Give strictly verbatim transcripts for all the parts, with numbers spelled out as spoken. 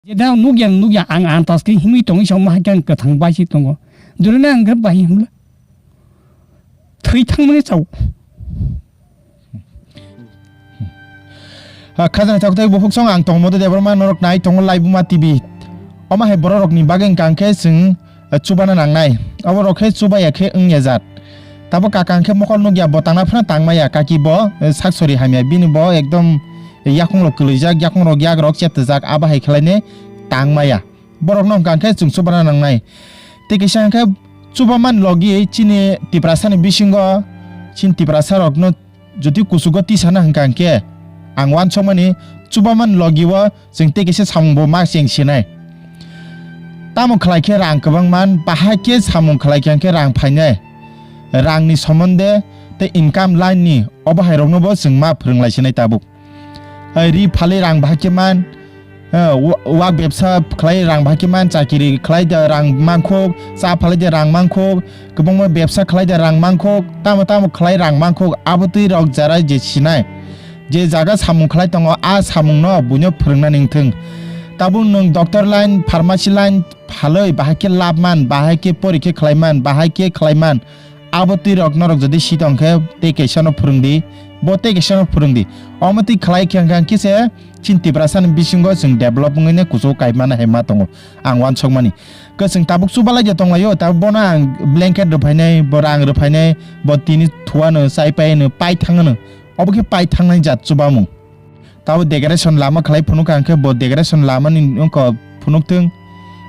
Jeda nukya nukya ang antas khe himwi tongwi sa omo hai khe ang kwthang bai se tongo. Durina ang khe bai himla. Thwi thangmani chao. Ah, khajana chaktai buphuk song ang tongmo de Debbarma norok nai tongo Laibuma T V. Omo hai borok rokni bagwi wngkha khe chwng, eh, chubana nangnai. Abo rok khe chubaya khe wngya jat. Tabo kaka hwnkhe mokol nukya bo tangna phano tangmaya kaki bo, eh, sak sori hamya bini bo ekdom yakung rok kwlwijak, yakung rok yak rok chetwjak abo hai khlainai tangmaya. Borok no hwnkha khe chwng chubana nangnai. Tei kisa hwnkhe chubamani logi chini Tiprasa ni bisingo chini Tiprasa rok no jodi kuchugo tisana hwnkha khe ang uansukmani chubamani logi o chwng tei kisa samung bo ma cheng sinai. Tamo khlai khe rang kwbang man, bahai khe samung khlai khe hwnkhe rang phainai. Rang ni somonde tei income line ni obo hai rok no bo chwng ma phwrwng lai sinai tabuk. Ai, ri phalwi rang bahai khe man, eh, wa-, wak bebsa khlai rang bahai khe man, chakiri khlai da rang mangkhuk, cha phalwi da rang mangkhuk, kwbangma bebsa khlai da rang mangkhuk, tamo tamo khlai rang mangkhuk, abo twi rok jara je sinai. Je jaga samung khlai tongo, a samung no buino phwrwngna ningthwng. Tabuk nwng doctor line, pharmacy line phalwi bahai khe lab man, bahai khe porikhe khlai man, bahai khe khlai man. Abo twi rok norok jodi si tong khe tei kaisa no phwrwng di, bo tei kaisa no phwrwng di. Omo twi khlai khe hwnkha khe se chini Tiprasa ni bisingo chwng develop wngwi ne kuchugo kai mano hai ma tongo ang uansukmani. Kwchwng tabuk chubalai de tonglaio, tabuk bono ang blanket rwphainai, bo rang rwphainai, bo tini thuano, chai paino, pai thangano. Obo khe pai thangnai jat chubamung. Tabo decoration lama khlai phunuk kha hwnkhe bo decoration lamani wngkha phunuk thung.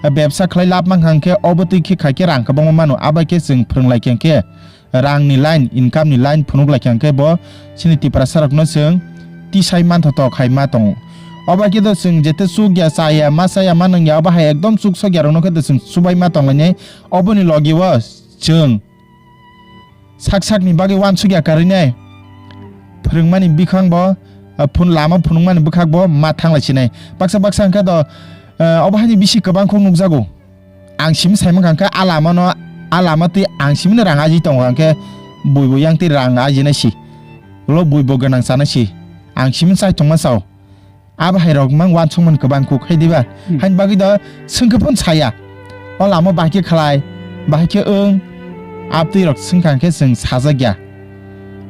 Bebsa khlai lab mankha hwnkhe obo twi khe khai khe rang kwbangma mano, abo khe chwng phwrwng lai khe hwnkhe rang ni line, income ni line phunuk lai khe hwnkhe bo chini Tiprasa rok no chwng tisai manthotok khai ma tongo. Obo khe do chwng jete chuk ya, cha ya, ma cha ya, ma nung ya, obo hai ekdom chuk sok ya rok no khe do chwng chubai ma tong lainai. Oboni logi o chwng sak sakni bagwi uansukya karwi nai. Phwrwngmani bikhang bo, ah, phun-, lama phunukmani bwkhak bo ma thanglai sinai. Baksa baksa hwnkhe do, ah, obo haini bisi kwbang khe nukjago. Ang simi sai mankha hwnkhe a lama no, a lama twi ang simi no rang aji tongo hwnkhe bui bo yang twi rang aji nai si. Ulo bui bo gwnang chana si. Ang simi chai tongma chao. Abo hai rok mang uansukmani kwbang kuk hai diba? Hmm. Haini bagwi do swngkhe phun saya. O lama bahai khe khlai, bahai khe wng, abtwi rok swngkha hwnkhe chwng sajak ya.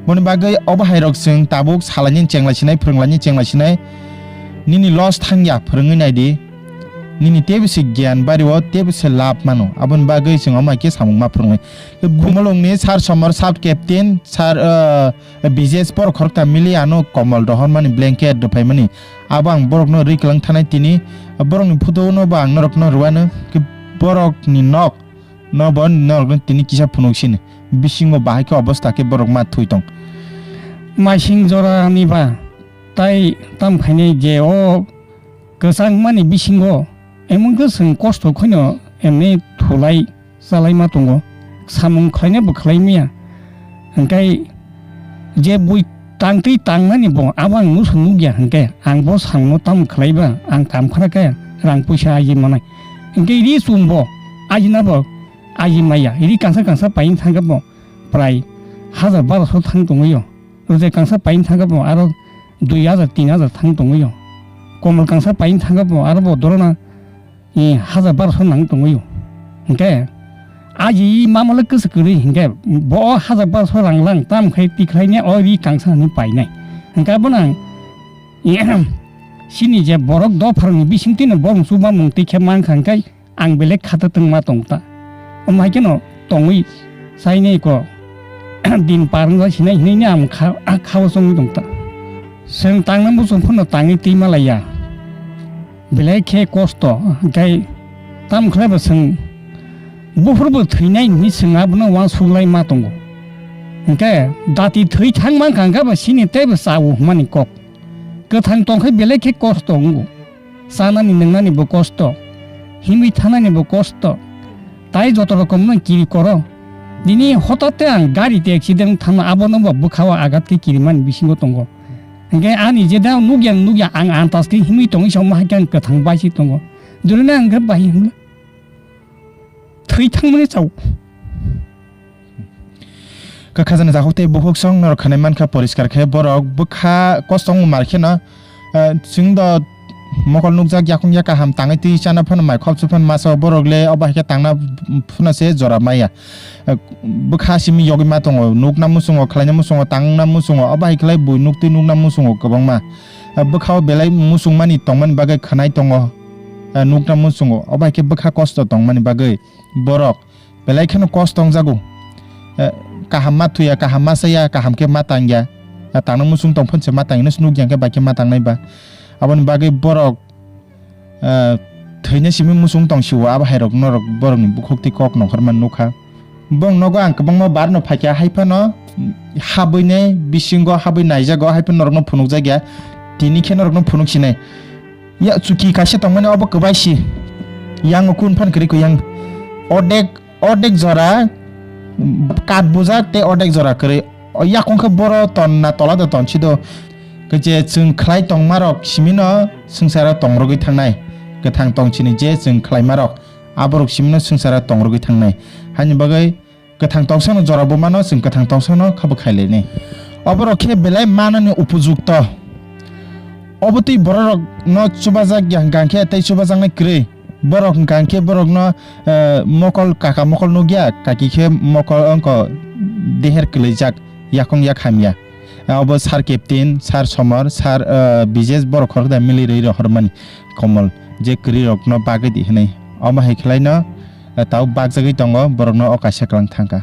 Boni bagwi obo hai rok chwng tabuk salaini chenglai sinai, phwrwnglaini chenglai sinai. Nini loss thang ya, phwrwngwi nai di. Nini teibo se gyan bari o, teibo se lab mano. Aboni bagwi chwng omo hai khe samung ma phwrwngnai. Khumulwngni Sir Somar, Sub Captain, Sir, uh, B J S borok khoroktham mili ano komol rohormani blanket rwphaimani. Abo ang borokno rwi kwlang thanai tini. Borokni photo no bo ang norokno rwano. Khe borokni nok no bo norokno tini kisa phunuk sini. Bisingo bahai khe obosta khe borok ma thwi tong. Maising jora ni ba tai tam khainai je o kwchangmani bisingo emon khe chwng kosto khaino emni thulai chalaima tongo, samung khlaina bo khlai maya. Hwnkhe je bui tangtwi tangnani bo abo ang nusa nukya hwnkhe ang bo samungno tamo khlaiba ang kam khna khe rang puisa aji manai. Hwnkhe ri chum bo ajina bo aji maya, ri kangsa kangsa paiyung thangkhe bo prai hajar barosho thang tongwi o. Rwjai kangsa paiyung thangkhe bo aro dui hajar tin hajar thang tongwi o. Komol kangsa paiyung thangkhe bo aro bo dorona, eh, hajar barosho nang tongwi o. Hwnkhe aji mamole kwsa kwrwi hwnkhe bo o hajar barosho rang lang tam khai tikhlai ne o ri kangsa hwnwi painai. Hwnkhe abono ang, eh, chini je borok dopharokni bisingtwino borok chubamung twi khe mankha hwnkhe ang belai khata tongma tongta. Omo hai kheno tongwi sainai ko din par wngya sinai hinui ni ang kha, ah, khao chongwi tongta. Chwng tangna muchung phano tangwi twi malaiya. Belai khe kosto, hwnkhe tam khlai bo chwng buphur bo thwinai hinui chwng abono uansuk lai ma tongo. Hwnkhe dati thwi thang mankha hwnkhe bo chini teibo chao hwnmani kok. Kwthang tongkhe belai khe kosto wngo. Chanani nwngnani bo kosto, himwi thanani bo kosto, tai joto rokom no kiri koro. Nini hotate ang gari te accident thangma abono bo bwkhao agat khe kirimani bisingo tongo. Hwnkhe ani jeda nukya nukya ang antas khe himwi tongwi songma hai khe ang kwthang bai se tongo. Durina ang khe bai himla. Thwi thangmani chao. Kha khajani jakhuk tei bukhuk song norok khanai mankha poriskar khe borok bwkha kosong mar kheno, eh, chwng do mokol nukjak, yakung ya kaham tangwi twi chana phano mai khopsu phano masa o, borok le obo hai khe tangna phano se jora maya. Eh, bwkha simi yogwi ma tongo, nukna muchungo, khlaina muchungo, tangna muchungo, obo hai khlai bui nuktwi nukna muchungo kwbangma. Eh, bwkha o belai muchungmani tongmani bagwi khwnai tongo, eh, nukna muchungo, obo hai khe bwkha kosto tongmani bagwi borok belai kheno kosto wngjago. Eh, kaham ma thuya, kaham ma saya, kaham khe ma tangya. Eh, tangna muchung tong phano se ma tangya, nukya khe bai khe ma tangnai ba. Aboni bagwi borok, eh, thwina simi muchung tong sio, abo hai rok norok borokni bukhuk twi kok nongkhorma nukha. Bong nogo ang kwbangma bar no phaikha, hai phano habwi ne bisingo habwi naijago, hai phano norokno phunukjakya, tini khe norokno phunuk sinai. Ya chuki kaisa tongmani obo kwbai si, yango kun phan kwrwi kho yang ordek, ordek jora kat bujak tei ordek jora kwrwi. O yakung khe boro ton na tola do ton si do. Khe je chwng khlai tongmarok simino swngcharo tongrogwi thangnai. Kwthang tong chini je chwng khlaimarok, aborok simino swngcharo tongrogwi thangnai. Haini bagwi kwthang tongsano jora bumano chwng kwthang tongsano khabo khailainai. Oborok khe belai manani upojukto. Obo twi bororokno chubajak ya hwnkha khe tei chubajaknai kwrwi. Borok hwnkha khe borokno, eh, mokol kaka mokol nukya, kaki khe mokol wngkha deher kwlaijak, yakung yak hamya. Eh, obo sir captain, sir somar, sir, eh, bijes borok khorokda milirwi rohormani komol, je kwrwi rokno bagwi di hwnwi. Omo hai khlaino, eh, tau bakjagwi tongo, borokno o kaisa kwlang thangkha.